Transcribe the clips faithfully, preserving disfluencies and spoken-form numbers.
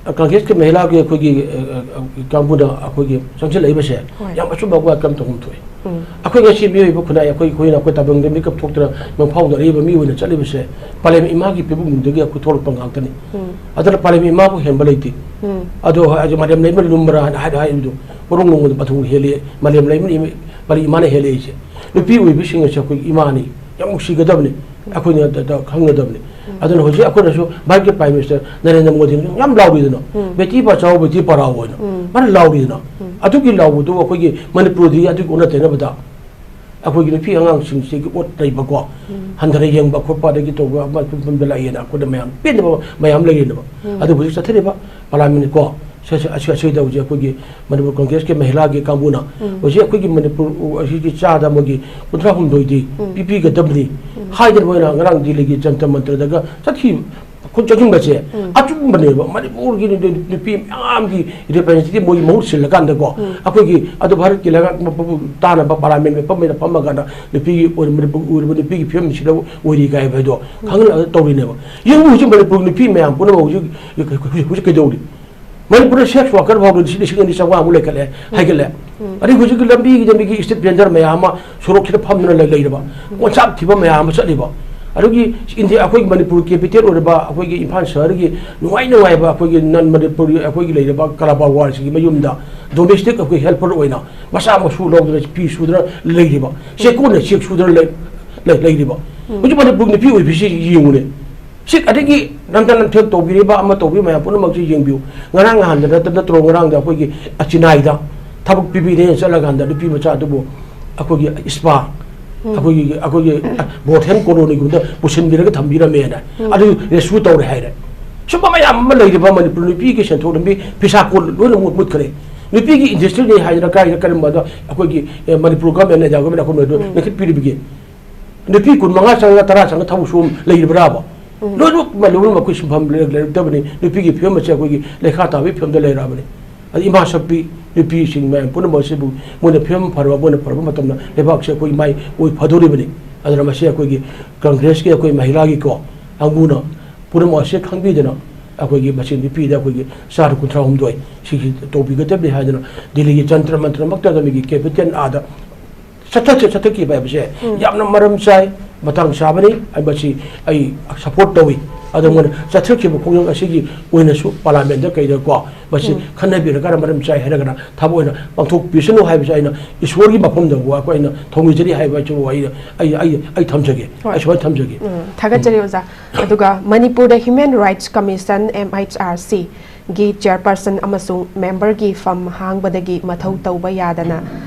ꯀꯪꯒ꯭ꯔꯦꯁꯀꯤ ꯃꯍꯤꯂꯥꯒꯤ ꯑꯩꯈꯣꯏꯒꯤ, ꯑ, ꯑ, ꯀꯥꯡꯕꯨꯅ ꯑꯩꯈꯣꯏꯒꯤ ꯆꯪꯁꯤꯜꯂꯛꯏꯕꯁꯦ, ꯍꯣꯏ꯫ ꯌꯥꯝ ꯑꯆꯨꯝꯕ ꯋꯥꯐꯝ ꯇꯧꯐꯝ ꯊꯣꯛꯑꯦ꯫ ꯎꯝ꯫ ꯑꯩꯈꯣꯏ ꯉꯁꯤ ꯃꯤꯑꯣꯏꯕ ꯈꯨꯟꯅꯥꯏ, ꯑꯩꯈꯣꯏ, ꯑꯩꯈꯣꯏꯅ, ꯑꯩꯈꯣꯏ ꯇꯥꯏꯕꯪꯗ ꯃꯤꯀꯞ ꯊꯣꯛꯇꯨꯅ ꯃꯪꯐꯥꯎꯅꯔꯛꯏꯕ ꯃꯤꯑꯣꯏꯅ ꯆꯠꯂꯤꯕꯁꯦ ꯄꯥꯂꯦꯝ ꯏꯃꯥꯒꯤ ꯄꯤꯕꯨꯡꯗꯒꯤ ꯑꯩꯈꯣꯏ ꯊꯣꯛꯂꯛꯄ ꯉꯥꯛꯇꯅꯤ꯫ ꯎꯝ꯫ ꯑꯗꯨꯅ ꯄꯥꯂꯦꯝ ꯏꯃꯥꯕꯨ ꯍꯦꯟꯕ ꯂꯩꯇꯦ꯫ ꯎꯝ꯫ ꯑꯗꯣ ꯍꯣꯏ, ꯑꯗꯨ ꯃꯥꯂꯦꯝ ꯂꯩꯃ ꯂꯨꯝꯕ꯭ꯔꯥ ꯍꯥꯏꯅ ꯍꯥꯏ-, ꯍꯥꯏꯔꯤꯕꯗꯣ ꯄꯣꯔꯣꯡ ꯅꯣꯡꯃꯗ ꯃꯊꯨꯝ ꯍꯦꯜꯂꯤ, ꯃꯥꯂꯦꯝ ꯂꯩꯃ ꯏꯃꯥ-, ꯄꯥꯂꯦꯝ ꯏꯃꯥꯅ ꯍꯦꯜꯂꯛꯏꯁꯦ꯫ ꯅꯨꯄꯤ ꯑꯣꯏꯕꯤꯁꯤꯡ ꯑꯁꯦ ꯑꯩꯈꯣꯏ ꯏꯃꯥꯅꯤ, ꯌꯥꯝ ꯅꯨꯡꯁꯤꯒꯗꯕꯅꯤ꯫ ꯑꯩꯈꯣꯏꯅ ꯗ-, ꯗ-, ꯈꯪꯒꯗꯕꯅꯤ꯫ ꯎꯝ꯫ ꯑꯗꯨꯅ ꯍꯧꯖꯤꯛ ꯑꯩꯈꯣꯏꯅꯁꯨ ꯚꯥꯔꯠꯀꯤ Prime Minister ꯅꯔꯦꯟꯗ꯭ꯔ ꯃꯣꯗꯤꯅ ꯌꯥꯝ ꯂꯥꯎꯔꯤꯗꯅ, ꯎꯝ꯫ "ꯕꯦꯇꯤ ꯕꯆꯥꯎ, ꯕꯦꯇꯤ ꯄꯔꯥꯎ" ꯍꯥꯏꯅ ꯎꯝ꯫ ꯃꯥꯅ ꯂꯥꯎꯔꯤꯗꯅ꯫ ꯎꯝ꯫ ꯑꯗꯨꯒꯤ ꯂꯥꯎꯕꯗꯨ ꯑꯩꯈꯣꯏꯒꯤ ꯃꯅꯤꯄꯨꯔꯗꯤ ꯑꯗꯨꯒꯤ ꯑꯣꯟꯅ ꯇꯩꯅꯕꯗ ꯑꯩꯈꯣꯏꯒꯤ ꯅꯨꯄꯤ ꯑꯉꯥꯡꯁꯤꯡꯁꯤꯒꯤ ꯑꯣꯠ ꯅꯩꯕꯀꯣ, ꯎꯝ꯫ ꯍꯟꯊꯅ ꯌꯦꯡꯕ ꯈꯣꯠꯄ ꯑꯗꯒꯤ ꯇꯧꯕ ꯑꯃ ꯃꯐꯝꯗ ꯂꯥꯛꯏꯅ ꯑꯩꯈꯣꯏꯗ ꯃꯌꯥꯝ ꯄꯦꯟꯗꯕ ꯃꯌꯥꯝ ꯂꯩꯔꯤꯅꯦꯕ꯫ ꯎꯝ꯫ ꯑꯗꯨꯕꯨ ꯍꯧꯖꯤꯛ ꯆꯠꯊꯔꯤꯕ ꯄꯥꯔꯂꯤꯌꯥꯃꯦꯟꯠ ꯀꯣ, ꯁꯤ-, ꯁꯤ-, ꯑꯁꯤ-, ꯑꯁꯤꯗ ꯍꯧꯖꯤꯛ ꯑꯩꯈꯣꯏꯒꯤ ꯃꯅꯤꯄꯨꯔ ꯀꯪꯒ꯭ꯔꯦꯁꯀꯤ ꯃꯍꯤꯂꯥꯒꯤ ꯀꯥꯡꯕꯨꯅ ꯎꯝ꯫ ꯍꯧꯖꯤꯛ ꯑꯩꯈꯣꯏꯒꯤ ꯃꯅꯤꯄꯨꯔ ꯑꯁꯤꯒꯤ ꯆꯥꯗ ꯑꯃꯒꯤ ꯀꯨꯟꯊ꯭ꯔꯥ ꯍꯨꯝꯗꯣꯏꯗꯤ ꯎꯝ꯫ ꯄꯤꯕꯤꯒꯗꯕꯅꯤ ꯎꯝ꯫ ꯍꯥꯏꯗꯅ ꯃꯣꯏꯅ ꯉꯔꯥꯡ ꯗꯤꯜꯂꯤꯒꯤ ꯖꯟꯇꯔ ꯃꯟꯇꯔꯗꯒ ꯆꯠꯈꯤ-, ꯈꯨꯠ ꯆꯠꯈꯤꯕꯁꯦ ꯎꯝ꯫ ꯑꯆꯨꯝꯕꯅꯦꯕ꯫ ꯃꯅꯤꯄꯨꯔꯒꯤ ꯅꯨ-, ꯅꯨ-, ꯅꯨꯄꯤ ꯃꯌꯥꯝꯒꯤ representative ꯃꯣꯏꯒꯤ ꯃꯍꯨꯠ ꯁꯤꯜꯂꯀꯥꯟꯗꯀꯣ, ꯎꯝ꯫ ꯑꯩꯈꯣꯏꯒꯤ ꯑꯗꯨ ꯚꯥꯔꯠꯀꯤ ꯂꯩꯉꯥꯛ ꯃꯄꯨ ꯇꯥꯅꯕ ꯄꯥꯔꯂꯤꯌꯥꯃꯦꯟꯠ ꯃꯐꯝ ꯑꯃꯗ ꯐꯝꯃꯀꯥꯟꯗ ꯅꯨꯄꯤꯒꯤ ꯑꯣꯏ-, ꯃꯅꯤꯄꯨꯔꯒꯤ ꯑꯣꯏꯔꯤꯕ ꯅꯨꯄꯤꯒꯤ ꯐꯤꯕꯝꯁꯤꯗ ꯑꯣꯏꯔꯤ ꯀꯥꯏ ꯍꯥꯏꯕ ꯍꯥꯏꯗꯣ ꯎꯝ꯫ ꯈꯪꯍꯜꯂꯒ ꯇꯧꯔꯤꯅꯦꯕ꯫ ꯌꯦꯡꯉꯨ ꯍꯧꯖꯤꯛ ꯃꯅꯤꯄꯨꯔꯒꯤ ꯅꯨꯄꯤ ꯃꯌꯥꯝ ꯄꯨꯝꯅꯃꯛ ꯍꯧꯖꯤꯛ, ꯍꯧꯖꯤꯛ, ꯍꯧꯖꯤꯛ ꯀꯩꯗꯧꯔꯤ? ꯃꯅꯤꯄꯨꯔꯗ sex worker ꯐꯥꯎꯗ ꯂꯤꯁꯤꯡ, ꯂꯤꯁꯤꯡ ꯑꯅꯤ ꯆꯥꯝꯃꯉꯥꯃꯨꯛ ꯂꯩꯈꯠꯂꯦ, ꯎꯝ꯫ ꯍꯥꯏꯒꯠꯂꯦ꯫ ꯎꯝ꯫ ꯑꯗꯩ ꯍꯧꯖꯤꯛꯀꯤ ꯂꯝꯕꯤꯒꯤ, ꯂꯝꯕꯤꯒꯤ street vendor ꯃꯌꯥꯝ ꯑꯃ ꯁꯣꯔꯣꯛꯁꯤꯗ ꯐꯝꯗꯨꯅ ꯂꯩ-, ꯂꯩꯔꯕ, ꯎꯝ꯫ ꯀꯣꯟꯆꯥꯛ ꯊꯤꯕ ꯃꯌꯥꯝ ꯑꯃ ꯆꯠꯂꯤꯕ꯫ ꯑꯗꯨꯒꯤ ꯏꯟꯗꯤꯌꯥ, ꯑꯩꯈꯣꯏꯒꯤ ꯃꯅꯤꯄꯨꯔ capital ꯑꯣꯏꯔꯤꯕ ꯑꯩꯈꯣꯏꯒꯤ ꯏꯝꯐꯥꯜ ꯁꯍꯔꯒꯤ ꯅꯨꯡꯉꯥꯏ ꯅꯨꯡꯉꯥꯏꯕ ꯑꯩꯈꯣꯏꯒꯤ non ꯃꯅꯤꯄꯨꯔꯤ ꯑꯩꯈꯣꯏꯒꯤ ꯂꯩꯔꯤꯕ ꯀꯔꯕꯥꯔ ꯋꯥꯔꯤꯁꯤꯒꯤ ꯃꯌꯨꯝꯗ domestic ꯑꯩꯈꯣꯏ helper ꯑꯣꯏꯅ ꯃꯆꯥ ꯃꯁꯨ ꯂꯧꯗꯨꯅ ꯐꯤ ꯁꯨꯗꯅ ꯂꯩꯔꯤꯕ, ꯆꯦꯛꯀꯣꯟꯅ ꯆꯦꯛ ꯁꯨꯗꯅ ꯂꯩ-, ꯂꯩ-, ꯂꯩꯔꯤꯕ꯫ ꯎꯝ꯫ ꯍꯧꯖꯤꯛ ꯃꯅꯤꯄꯨꯔ ꯅꯨꯄꯤ ꯑꯣꯏꯕꯤꯁꯤ ꯌꯦꯡꯉꯨꯅꯦ꯫ ꯁꯤ ꯑꯗꯒꯤ ꯅꯝꯊ ꯅꯝꯊꯦꯛ ꯇꯧꯕꯤꯔꯤꯕ ꯑꯃ ꯇꯧꯕꯤꯕ ꯃꯌꯥꯝ ꯄꯨꯝꯅꯃꯛꯁꯤ ꯌꯦꯡꯕꯤꯌꯨ꯫ ꯉꯔꯥꯡ ꯅꯍꯥꯟꯗ ꯅꯠꯇ-, ꯅꯠꯇ꯭ꯔꯣ, ꯉꯔꯥꯡꯗ ꯑꯩꯈꯣꯏꯒꯤ ꯆꯤꯅꯥꯏꯗ ꯊꯕꯛ ꯄꯤꯕꯤꯅꯦꯅ ꯆꯠꯂꯀꯥꯟꯗ ꯅꯨꯄꯤ ꯃꯆꯥ ꯑꯗꯨꯕꯨ ꯑꯩꯈꯣꯏꯒꯤ spa, ꯎꯝ꯫ ꯑꯩꯈꯣꯏꯒꯤ, ꯑꯩꯈꯣꯏꯒꯤ boyfriend colonyꯒꯨꯝꯕꯗ ꯄꯨꯁꯤꯟꯕꯤꯔꯒ ꯊꯝꯕꯤꯔꯝꯃꯦꯅ ꯎꯝ꯫ ꯑꯗꯨ rescue ꯇꯧꯔꯦ ꯍꯥꯏꯔꯦ꯫ ꯁꯨꯝꯕ ꯃꯌꯥꯝ ꯑꯃ ꯂꯩꯔꯤꯕ ꯃꯅꯤꯄꯨꯔ ꯅꯨꯄꯤꯒꯤ ꯁꯦꯟꯊꯣꯛ ꯂꯝꯕꯤ ꯐꯤꯁꯥ ꯀꯣꯟ ꯂꯣꯏꯅ ꯃꯨꯠ-, ꯃꯨꯠꯈ꯭ꯔꯦ꯫ ꯅꯨꯄꯤꯒꯤ industryꯅꯤ ꯍꯥꯏꯗꯅ ꯀꯥꯏꯗ ꯀꯔꯝꯕꯗ ꯑꯩꯈꯣꯏꯒꯤ, ꯑꯦ, ꯃꯅꯤꯄꯨꯔ government, ꯏꯟꯗꯤꯌꯥ government ꯑꯩꯈꯣꯏ ꯃꯌꯥꯝꯗꯣ ꯎꯝ꯫ ꯂꯤꯡꯈꯠꯄꯤꯔꯤꯕꯒꯦ? ꯅꯨꯄꯤ ꯀꯨꯟꯃꯉꯥ ꯆꯪꯉꯒ ꯇꯔꯥ ꯆꯪꯉꯒ ꯊꯕꯛ ꯁꯨꯕ ꯂꯩꯔꯤꯕ꯭ꯔꯥꯕ? ꯎꯝ꯫ ꯂꯣꯏꯅꯃꯛ, ꯂꯣꯏꯅꯃꯛ ꯑꯩꯈꯣꯏ ꯁꯤꯟꯐꯝ ꯂꯩꯔꯛ-, ꯂꯩꯔꯛꯇꯕꯅꯤ꯫ ꯅꯨꯄꯤꯒꯤ ꯐꯤꯕꯝ ꯑꯁꯦ ꯑꯩꯈꯣꯏꯒꯤ ꯂꯩꯈꯥ ꯇꯥꯕꯒꯤ ꯐꯤꯕꯝꯗ ꯂꯩꯔꯛꯑꯕꯅꯤ꯫ ꯑꯗ ꯏꯃꯥ ꯁꯛꯄꯤ ꯅꯨꯄꯤꯁꯤꯡ ꯃꯌꯥꯝ ꯄꯨꯝꯅꯃꯛ ꯑꯁꯤꯕꯨ ꯃꯣꯏꯅ ꯐꯤꯕꯝ ꯐꯔꯕ, ꯃꯣꯏꯅ ꯐꯔꯕ ꯃꯇꯝꯗ ꯂꯩꯕꯥꯛꯁꯦ ꯑꯩꯈꯣꯏ ꯃꯥꯏ ꯑꯣꯏ ꯐꯗꯧꯔꯤꯕꯅꯤ꯫ ꯑꯗꯨꯅ ꯃꯁꯤ ꯑꯩꯈꯣꯏꯒꯤ ꯀꯪꯒ꯭ꯔꯦꯁꯀꯤ ꯑꯩꯈꯣꯏ ꯃꯍꯤꯂꯥꯒꯤꯀꯣ ꯀꯥꯡꯕꯨꯅ ꯄꯨꯝꯅꯃꯛ ꯑꯁꯤ ꯈꯪꯕꯤꯗꯅ ꯑꯩꯈꯣꯏꯒꯤ ꯃꯁꯤ ꯅꯨꯄꯤꯗ ꯑꯩꯈꯣꯏꯒꯤ ꯆꯥꯗ ꯀꯨꯟꯊ꯭ꯔꯥ ꯍꯨꯝꯗꯣꯏ ꯁꯤꯒꯤ ꯇꯧꯕꯤꯒꯗꯕꯅꯤ ꯍꯥꯏꯗꯅ ꯗꯤꯜꯂꯤꯒꯤ ꯖꯟꯇ꯭ꯔ ꯃꯟꯇ꯭ꯔꯃꯛꯇꯗ ꯃꯤꯒꯤ ꯀꯦꯄꯤꯇꯦꯜ ꯑꯥꯗ ꯆꯠꯊ-, ꯆꯠꯊꯈꯤꯕ ꯍꯥꯏꯕꯁꯦ ꯎꯝ꯫ ꯌꯥꯝꯅ ꯃꯔꯝ ꯆꯥꯏ, ꯃꯇꯥꯡ ꯆꯥꯕꯅꯤ꯫ ꯑꯩ ꯃꯁꯤ ꯑꯩ ꯁꯄꯣꯔꯠ ꯇꯧꯏ꯫ ꯑꯗꯣ ꯃꯣꯏꯅ ꯆꯠꯊꯈꯤꯕ ꯈꯣꯡꯖꯪ ꯑꯁꯤꯒꯤ ꯑꯣꯏꯅꯁꯨ ꯄꯥꯔꯂꯥꯃꯦꯟꯗ ꯀꯩꯗꯀꯣ ꯃꯁꯤ ꯎꯝ꯫ ꯈꯟꯅꯕꯤꯔꯒꯅ ꯃꯔꯝ ꯆꯥꯏ ꯍꯥꯏꯔꯒꯅ ꯊꯕꯛ ꯑꯣꯏꯅ ꯄꯥꯡꯊꯣꯛꯄꯤꯁꯅꯨ ꯍꯥꯏꯕꯁꯦ ꯑꯩꯅ ꯏꯁꯣꯔꯒꯤ ꯃꯐꯝꯗꯕꯨ ꯑꯩꯈꯣꯏꯅ ꯊꯧꯅꯤꯖꯔꯤ ꯍꯥꯏꯕ ꯑꯁꯤꯕꯨ ꯑꯩ, ꯑꯩ, ꯑꯩ, ꯑꯩ ꯊꯝꯖꯒꯦ꯫ ꯍꯣꯏ꯫ ꯑꯩ ꯁꯨꯃꯥꯏꯅ ꯊꯝꯖꯒꯦ꯫ ꯎꯝ, ꯊꯥꯒꯠꯆꯔꯤ ꯑꯣꯖꯥ꯫ ꯑꯗꯨꯒ ꯃꯅꯤꯄꯨꯔꯗ Human Rights Commission, M H R C, ꯒꯤ chairperson ꯑꯃꯁꯨꯡ member ꯒꯤ ꯐꯝ ꯍꯥꯡꯕꯗꯒꯤ ꯃꯊꯧ ꯇꯧꯕ ꯌꯥꯗꯅ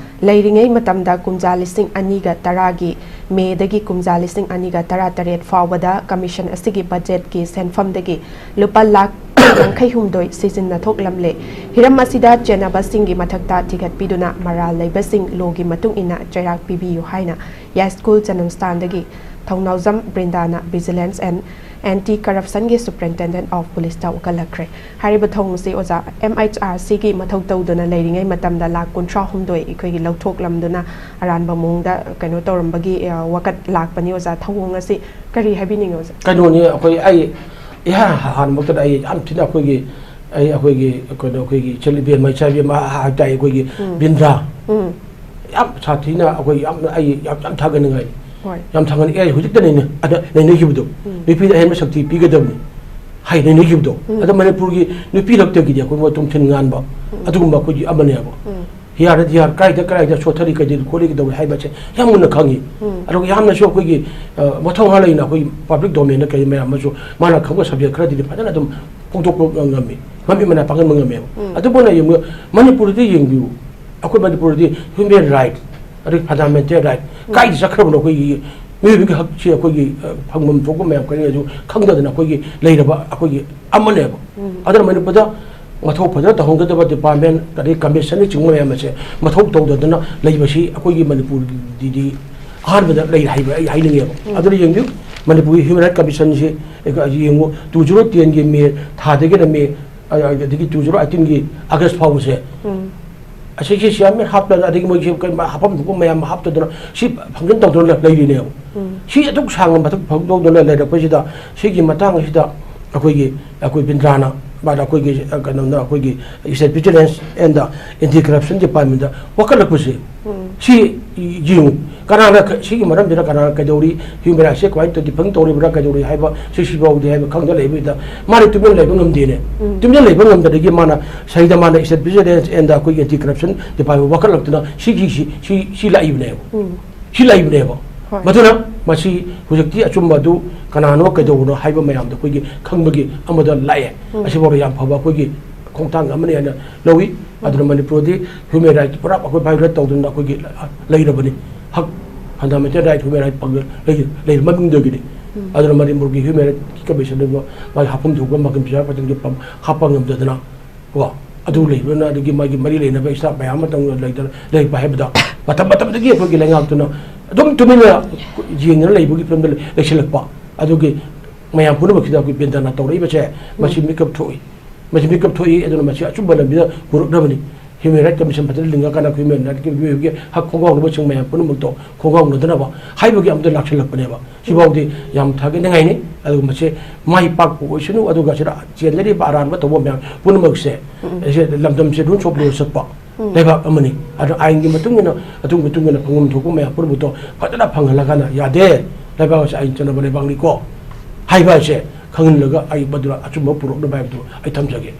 ꯂꯩꯔꯤꯉꯩ ꯃꯇꯝꯗ ꯀꯨꯝꯖꯥ ꯂꯤꯁꯤꯡ ꯑꯅꯤꯒ ꯇꯔꯥꯒꯤ ꯃꯦꯗꯒꯤ ꯀꯨꯝꯖꯥ ꯂꯤꯁꯤꯡ ꯑꯅꯤꯒ ꯇꯔꯥꯇꯔꯦꯠ ꯐꯥꯎꯕꯗ commission ꯑꯁꯤꯒꯤ budget ꯀꯤ ꯁꯦꯟꯐꯝꯗꯒꯤ ꯂꯨꯄꯥ ꯂꯥꯈ ꯌꯥꯡꯈꯩ ꯍꯨꯝꯗꯣꯏ ꯁꯤꯖꯤꯟꯅꯊꯣꯛꯂꯝꯂꯦ꯫ ꯍꯤꯔꯝ ꯑꯁꯤꯗ ꯆꯦꯟꯅꯕꯁꯤꯡꯒꯤ ꯃꯊꯛꯇ ꯊꯤꯒꯠꯄꯤꯗꯨꯅ ꯃꯔꯥꯜ ꯂꯩꯕꯁꯤꯡ law ꯒꯤ ꯃꯇꯨꯡ ꯏꯟꯅ ꯆꯩꯔꯥꯛ ꯄꯤꯕꯤꯌꯨ ꯍꯥꯏꯅ ꯌꯥꯏꯁ꯭ꯀꯨꯜ ꯖꯅꯝꯁ꯭ꯊꯥꯟꯗꯒꯤ ꯊꯧꯅꯥꯎꯖꯝ ꯕ꯭ꯔꯤꯟꯗꯥꯅ Vigilance and Anti Corruption ꯒꯤ Superintendent of Police ꯇ ꯋꯥꯀꯠꯂꯛꯈ꯭ꯔꯦ꯫ ꯍꯥꯏꯔꯤꯕ ꯊꯧꯑꯣꯡꯁꯤ ꯑꯣꯖꯥ, M H R C ꯒꯤ ꯃꯊꯧ ꯇꯧꯗꯨꯅ ꯂꯩꯔꯤꯉꯩ ꯃꯇꯝꯗ ꯂꯥꯈ ꯀꯨꯟꯊ꯭ꯔꯥ ꯍꯨꯝꯗꯣꯏ ꯑꯩꯈꯣꯏꯒꯤ ꯂꯧꯊꯣꯛꯂꯝꯗꯨꯅ ꯑꯔꯥꯟꯕ ꯃꯑꯣꯡꯗ ꯀꯩꯅꯣ ꯇꯧꯔꯝꯕꯒꯤ, ꯑ, ꯋꯥꯀꯠ ꯂꯥꯛꯄꯅꯤ ꯑꯣꯖꯥ꯫ ꯊꯧꯑꯣꯡ ꯑꯁꯤ ꯀꯔꯤ ꯍꯥꯏꯕꯤꯅꯤꯡꯉꯤ ꯑꯣꯖꯥ? ꯀꯩꯅꯣꯅꯤ, ꯑꯩꯈꯣꯏ, ꯑꯩ ꯏꯍꯥꯟ ꯍꯥꯟꯕꯃꯛꯇꯗ ꯑꯩ ꯌꯥꯝ ꯊꯤꯅ ꯑꯩꯈꯣꯏꯒꯤ, ꯑꯩ ꯑꯩꯈꯣꯏꯒꯤ ꯀꯩꯅꯣ, ꯑꯩꯈꯣꯏꯒꯤ ꯏꯆꯜ ꯏꯕꯦꯝꯃ, ꯏꯆꯥ ꯏꯕꯦꯝꯃ ꯍꯥꯏ ꯇꯥꯏ, ꯑꯩꯈꯣꯏꯒꯤ ꯎꯝ꯫ ꯕꯤꯟꯗ꯭ꯔꯥ꯫ ꯎꯝ꯫ ꯌꯥꯝ ꯁꯥꯊꯤꯅ ꯑꯩꯈꯣꯏ ꯌꯥꯝꯅ, ꯑꯩ ꯌꯥꯝ, ꯌꯥꯝ ꯊꯥꯒꯠꯅꯤꯡꯉꯥꯏꯅꯤ꯫ ꯍꯣꯏ꯫ ꯌꯥꯝ ꯊꯥꯒꯠꯅꯤꯡꯉꯥꯏ꯫ ꯑꯩ ꯍꯧꯖꯤꯛꯇ ꯅꯩꯅ-, ꯑꯗ ꯅꯩꯅꯈꯤꯕꯗꯣ, ꯎꯝ꯫ ꯅꯨꯄꯤꯗ ꯑꯍꯦꯟꯕ ꯁꯛꯇꯤ ꯄꯤꯒꯗꯕꯅꯤ ꯍꯥꯏ ꯅꯩꯅꯈꯤꯕꯗꯣ꯫ ꯎꯝ꯫ ꯑꯗ ꯃꯅꯤꯄꯨꯔꯒꯤ ꯅꯨꯄꯤ ꯂꯛꯇꯒꯤꯗꯤ ꯑꯩꯈꯣꯏ ꯃꯇꯨꯡ ꯊꯤꯟ ꯉꯥꯟꯕ ꯎꯝ꯫ ꯑꯗꯨꯒꯨꯝꯕ ꯑꯩꯈꯣꯏꯒꯤ ꯑꯃꯅꯦꯕ꯫ ꯎꯝ꯫ ꯍꯤꯌꯥꯔ ꯍꯤꯌꯥꯔ ꯀꯥꯏꯗ ꯀꯗꯥꯏꯗ ꯁꯣꯠꯊꯔꯤ, ꯀꯩꯗꯧꯔꯤ ꯈꯣꯠꯂꯤ, ꯀꯩꯗꯧꯔꯤ ꯍꯥꯏꯕꯁꯦ ꯌꯥꯝ ꯃꯨꯟꯅ ꯈꯪꯉꯤ꯫ ꯎꯝ꯫ ꯑꯗꯨꯒ ꯌꯥꯝꯅꯁꯨ ꯑꯩꯈꯣꯏꯒꯤ, ꯑ, ꯃꯊꯧꯅꯥ ꯂꯩꯅ ꯑꯩꯈꯣꯏ public domain ꯗ ꯀꯩ ꯃꯌꯥꯝ ꯑꯃꯁꯨ ꯃꯥꯅ ꯈꯪꯕ subject ꯈꯔꯗꯤ ꯐꯖꯅ ꯑꯗꯨꯝ ꯐꯣꯡꯗꯣꯛꯄ ꯉꯝꯃꯤ, ꯃꯃꯤꯠ ꯃꯅꯥ ꯄꯥꯡꯍꯟꯕ ꯉꯝꯃꯦꯕ꯫ ꯎꯝ꯫ ꯑꯗꯨꯕꯨꯅ ꯌꯦꯡꯉꯨ, ꯃꯅꯤꯄꯨꯔꯗ ꯌꯦꯡꯕꯤꯌꯨ, ꯑꯩꯈꯣꯏ ꯃꯅꯤꯄꯨꯔꯗꯤ human right, ꯑꯗꯒꯤ fundamental right ꯎꯝ꯫ ꯀꯥꯏꯗ ꯆꯠꯈ꯭ꯔꯕꯅꯣ? ꯑꯩꯈꯣꯏꯒꯤ ꯃꯤꯑꯣꯏꯕꯒꯤ ꯍꯛꯁꯤ ꯑꯩꯈꯣꯏꯒꯤ, ꯑ, ꯐꯪꯐꯝ ꯊꯣꯛꯄ ꯃꯌꯥꯝ ꯀꯔꯤꯁꯨ ꯈꯪꯗꯗꯅ ꯑꯩꯈꯣꯏꯒꯤ ꯂꯩꯔꯕ ꯑꯩꯈꯣꯏꯒꯤ ꯑꯃꯅꯦꯕ꯫ ꯎꯝ꯫ ꯑꯗꯨꯅ ꯃꯅꯤꯄꯨꯔꯗ ꯃꯊꯧ ꯐꯖꯅ ꯇꯧꯍꯟꯒꯗꯕ department, ꯑꯗꯩ commission ꯅꯆꯤꯡꯕ ꯃꯌꯥꯝ ꯑꯁꯦ ꯃꯊꯧ ꯇꯧꯗꯗꯅ ꯂꯩꯕꯁꯤ ꯑꯩꯈꯣꯏꯒꯤ ꯃꯅꯤꯄꯨꯔꯗꯤ ꯑꯍꯥꯟꯕꯗ ꯂꯩ ꯍꯥꯏꯕ ꯑꯩ ꯍꯥꯏꯅꯤꯡꯉꯦꯕ꯫ ꯎꯝ꯫ ꯑꯗꯨꯅ ꯌꯦꯡꯕꯤꯌꯨ, ꯃꯅꯤꯄꯨꯔꯒꯤ human right commission ꯁꯤ, ꯑ, ꯌꯦꯡꯉꯨ, two zero ten ꯒꯤ ꯃꯦ ꯊꯥꯗꯒꯤꯅ ꯃꯦ, ꯑ, ꯑꯗꯒꯤ two zero eighteen ꯒꯤ ꯑꯥꯒꯁ ꯐꯥꯎꯕꯁꯦ ꯎꯝ꯫ ꯑꯁꯤꯒꯤ ꯁꯤ ꯌꯥꯝ ꯍꯥꯞꯇꯅ, ꯑꯗꯒꯤ ꯃꯣꯏꯒꯤ ꯀꯩ ꯍꯥꯞꯐꯝ ꯊꯣꯛꯄ ꯃꯌꯥꯝ ꯍꯥꯞꯇꯗꯅ ꯁꯤ function ꯇꯧꯗꯅ ꯂꯩꯔꯤꯅꯦꯕ꯫ ꯎꯝ꯫ ꯁꯤ ꯑꯗꯨꯛ ꯁꯥꯡꯅ ꯃꯊꯛ ꯐꯪꯗꯧꯗꯅ ꯂꯩꯔꯛꯄꯁꯤꯗ, ꯁꯤꯒꯤ ꯃꯇꯥꯡ ꯑꯁꯤꯗ ꯑꯩꯈꯣꯏꯒꯤ, ꯑꯩꯈꯣꯏ ꯕꯤꯟꯗ꯭ꯔꯥꯅ, ꯃꯥꯅ ꯑꯩꯈꯣꯏꯒꯤ, ꯑ, ꯀꯩꯅꯣꯅ, ꯑꯩꯈꯣꯏꯒꯤ State Vigilance and Anti Corruption Department ꯋꯥꯀꯠꯂꯛꯄꯁꯦ, ꯁꯤ ꯌꯦꯡꯉꯨ, ꯀꯅꯥꯅ ꯈ-, ꯁꯤꯒꯤ ꯃꯔꯝꯁꯤꯗ ꯀꯅꯥꯅ ꯀꯩꯗꯧꯔꯤ, human rightsꯁꯦ ꯀꯃꯥꯏꯅ ꯇꯧ-, defend ꯇꯧꯔꯤꯕ꯭ꯔꯥ, ꯀꯩꯗꯧꯔꯤ ꯍꯥꯏꯕ ꯁꯤ, ꯁꯤꯐꯥꯎꯗꯤ ꯍꯥꯏꯕ ꯈꯪꯗ ꯂꯩꯕꯁꯤꯗ, ꯃꯥꯅ ꯇꯨꯃꯤꯟ ꯂꯩꯕ ꯉꯝꯗꯦꯅꯦ꯫ ꯇꯨꯃꯤꯟ ꯂꯩꯕ ꯉꯝꯗꯕꯗꯒꯤ ꯃꯥꯅ ꯁꯤꯗ ꯃꯥꯅ State Vigilance and ꯑꯩꯈꯣꯏꯒꯤ Anti Corruption Department ꯋꯥꯀꯠꯂꯛꯇꯨꯅ ꯁꯤꯒꯤ, ꯁꯤ, ꯁꯤ, ꯁꯤ ꯂꯥꯛꯏꯕꯅꯦꯕ꯫ ꯁꯤ ꯂꯥꯛꯏꯕꯅꯦꯕ꯫ ꯍꯣꯏ꯫ ꯃꯗꯨꯅ ꯃꯁꯤ ꯍꯧꯖꯤꯛꯇꯤ ꯑꯆꯨꯝꯕ ꯑꯗꯨ ꯀꯅꯥꯅꯣ ꯀꯩꯗꯧꯕꯅꯣ ꯍꯥꯏꯕ ꯃꯌꯥꯝꯗꯣ ꯑꯩꯈꯣꯏꯒꯤ ꯈꯪꯕꯒꯤ ꯑꯃꯗ ꯂꯥꯛꯑꯦ꯫ ꯑꯁꯤꯐꯥꯎꯗ ꯌꯥꯝ ꯐꯕ ꯑꯩꯈꯣꯏꯒꯤ ꯈꯣꯡꯊꯥꯡ ꯑꯃꯅꯤ ꯍꯥꯏꯅ ꯂꯧꯏ꯫ ꯑꯗꯨꯅ ꯃꯅꯤꯄꯨꯔꯗꯤ human right ꯄꯨꯔꯥ ꯑꯩꯈꯣꯏ violate ꯇꯧꯗꯅ ꯑꯩꯈꯣꯏꯒꯤ ꯂꯩꯔꯕꯅꯤ꯫ ꯍꯛ, fundamental right, human right ꯄꯪ-, ꯂꯩ-, ꯂꯩꯔꯕ ꯃꯃꯤꯡꯗꯒꯤꯗꯤ꯫ ꯑꯗꯨꯅ ꯃꯅꯤꯄꯨꯔꯒꯤ human right commission ꯗꯨ ꯃꯥꯒꯤ ꯍꯥꯞꯐꯝ ꯊꯣꯛꯄ ꯃꯥꯒꯤ ꯄꯩꯁꯥ ꯄꯥꯏꯗꯅ ꯍꯥꯞꯄ ꯉꯝꯗꯗꯅ ꯀꯣ, ꯑꯗꯨ ꯂꯩꯕꯅ, ꯑꯗꯒꯤ ꯃꯥꯒꯤ ꯃꯔꯤ ꯂꯩꯅꯕ staff ꯃꯌꯥꯝ ꯑꯃ ꯇꯧꯅ ꯂꯩꯗꯅ ꯂꯩꯔꯛꯄ ꯍꯥꯏꯕꯗ, ꯃꯇꯝ ꯃꯇꯝꯗꯒꯤ ꯑꯩꯈꯣꯏꯒꯤ ꯂꯩꯉꯥꯛꯇꯨꯅ ꯑꯗꯨꯝ ꯇꯨꯃꯤꯟꯅ ꯌꯦꯡꯗꯅ ꯂꯩꯕꯒꯤ ꯐꯤꯕꯝꯗ ꯂꯩꯁꯤꯜꯂꯛꯄ꯫ ꯑꯗꯨꯒꯤ ꯃꯌꯥꯝ ꯄꯨꯝꯅꯃꯛꯁꯤꯗ ꯑꯩꯈꯣꯏ ꯕꯤꯟꯗ꯭ꯔꯅ ꯇꯧꯔꯛꯏꯕꯁꯦ, ꯃꯁꯤ ꯃꯤꯀꯞ ꯊꯣꯛꯏ꯫ ꯃꯁꯤ ꯃꯤꯀꯞ ꯊꯣꯛꯏ, ꯑꯗꯨꯅ ꯃꯁꯤ ꯑꯆꯨꯝꯕ ꯂꯝꯕꯤꯗ ꯄꯨꯔꯛꯅꯕꯅꯤ꯫ Human Right Commission ꯐꯖꯅ ꯂꯤꯡꯉꯀꯥꯟꯗ human right ꯀꯤ ꯃꯤꯑꯣꯏꯕꯒꯤ ꯍꯛ ꯈꯣꯡꯒꯥꯎꯅꯕꯁꯤꯡ ꯃꯌꯥꯝ ꯄꯨꯝꯅꯃꯛꯇꯣ ꯈꯣꯡꯒꯥꯎꯅꯗꯅꯕ ꯍꯥꯏꯕꯒꯤ ꯑꯃꯗ ꯂꯥꯛꯁꯤꯜꯂꯛꯄꯅꯦꯕ꯫ ꯁꯤꯐꯥꯎꯗꯤ ꯌꯥꯝ ꯊꯥꯒꯠꯅꯤꯡꯉꯥꯏꯅꯤ꯫ ꯑꯗꯨꯒ ꯃꯁꯤ ꯃꯥꯏ ꯄꯥꯛꯄ ꯑꯣꯏꯁꯅꯨ꯫ ꯑꯗꯨꯒ ꯁꯤꯗ ꯆꯦꯟꯅꯔꯤꯕ ꯑꯔꯥꯟꯕ ꯇꯧꯕ ꯃꯌꯥꯝ ꯄꯨꯝꯅꯃꯛꯁꯦ, ꯎꯝ꯫ ꯑꯩꯁꯦ ꯂꯝꯗꯝꯁꯦ rule of law ꯆꯠꯄ ꯎꯝ꯫ ꯂꯩꯕꯥꯛ ꯑꯃꯅꯤ꯫ ꯑꯗꯣ ꯑꯥꯏꯟꯒꯤ ꯃꯇꯨꯡ ꯏꯟꯅ, ꯑꯗꯨꯒꯤ ꯃꯇꯨꯡ ꯏꯟꯅ ꯐꯪꯐꯝ ꯊꯣꯛꯄ ꯃꯌꯥꯝ ꯄꯨꯝꯅꯃꯛꯇꯣ ꯐꯖꯅ ꯐꯪꯍꯜꯂꯀꯥꯟꯗ ꯌꯥꯗꯦ, ꯂꯩꯕꯥꯛ ꯑꯁꯤ ꯑꯥꯏꯟ ꯆꯠꯅꯕ ꯂꯩꯕꯥꯛꯅꯤꯀꯣ ꯍꯥꯏꯕ ꯑꯁꯦ ꯈꯪꯍꯜꯂꯒ ꯑꯩ ꯃꯗꯨꯗ ꯑꯆꯨꯝꯕ ꯄꯨꯔꯛꯅꯕ ꯍꯥꯏꯕꯗꯨ ꯑꯩ ꯊꯝꯖꯒꯦ꯫